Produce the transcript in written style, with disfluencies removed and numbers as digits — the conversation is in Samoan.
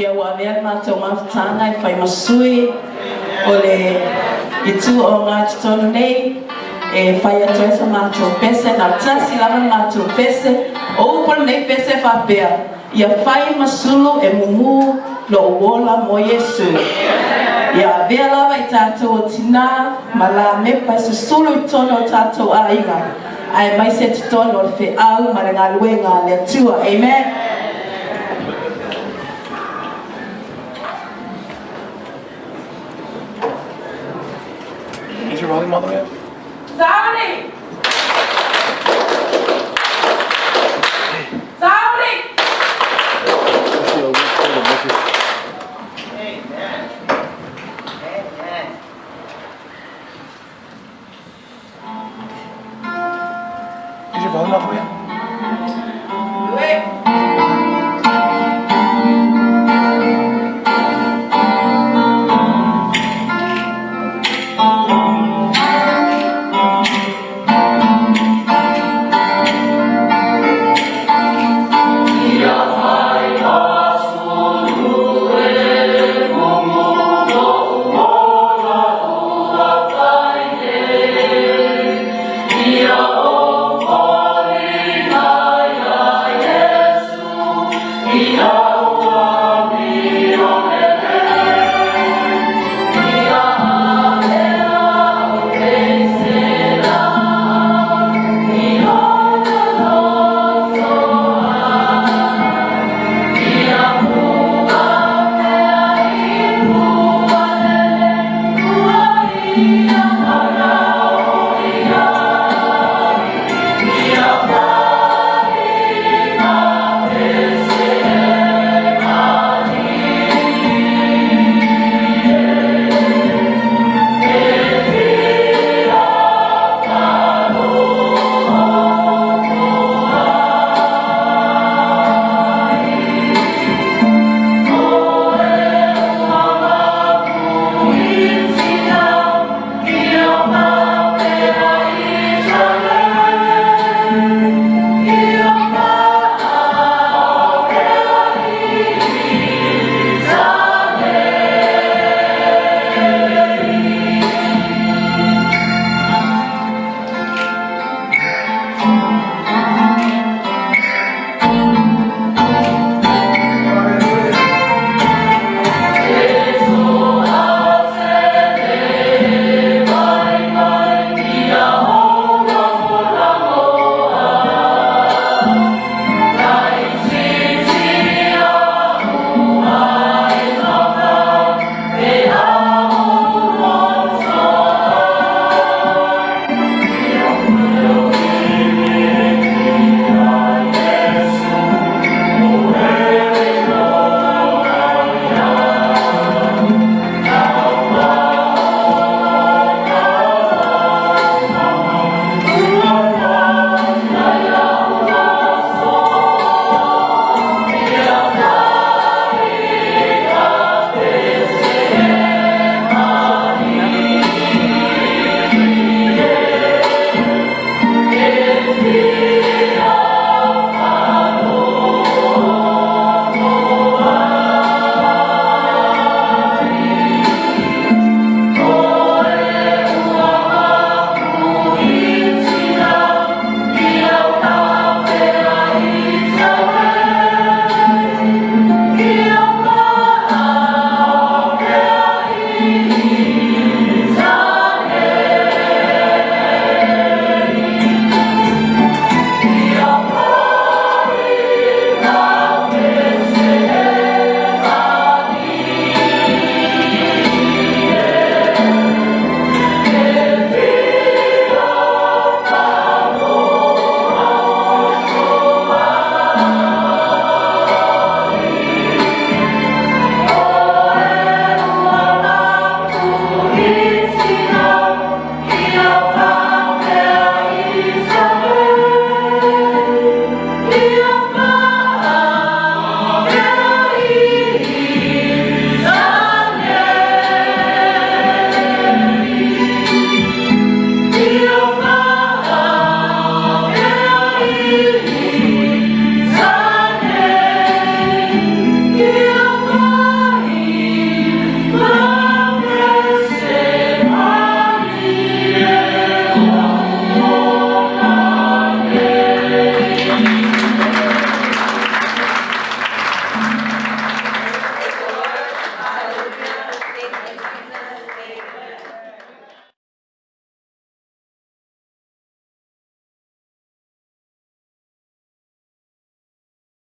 Ia ua avea le matou mafutaga e fai ma sui o le itu o Gatotonu nei e fai atu ai sa matou pese, na o le tasi lava le matou pese. O upu o lenei pese e faapea, Ia fai ma sulu e mumu lou ola mo Iesu. Ia avea lava i tatou o tina ma lamepa e susulu i totonu o tatou aiga, aemaise totonu o le feau ma le galuega a le Atua. Amen. Is your volume all the way up? Sauni! Sauni! Is your volume all the way up?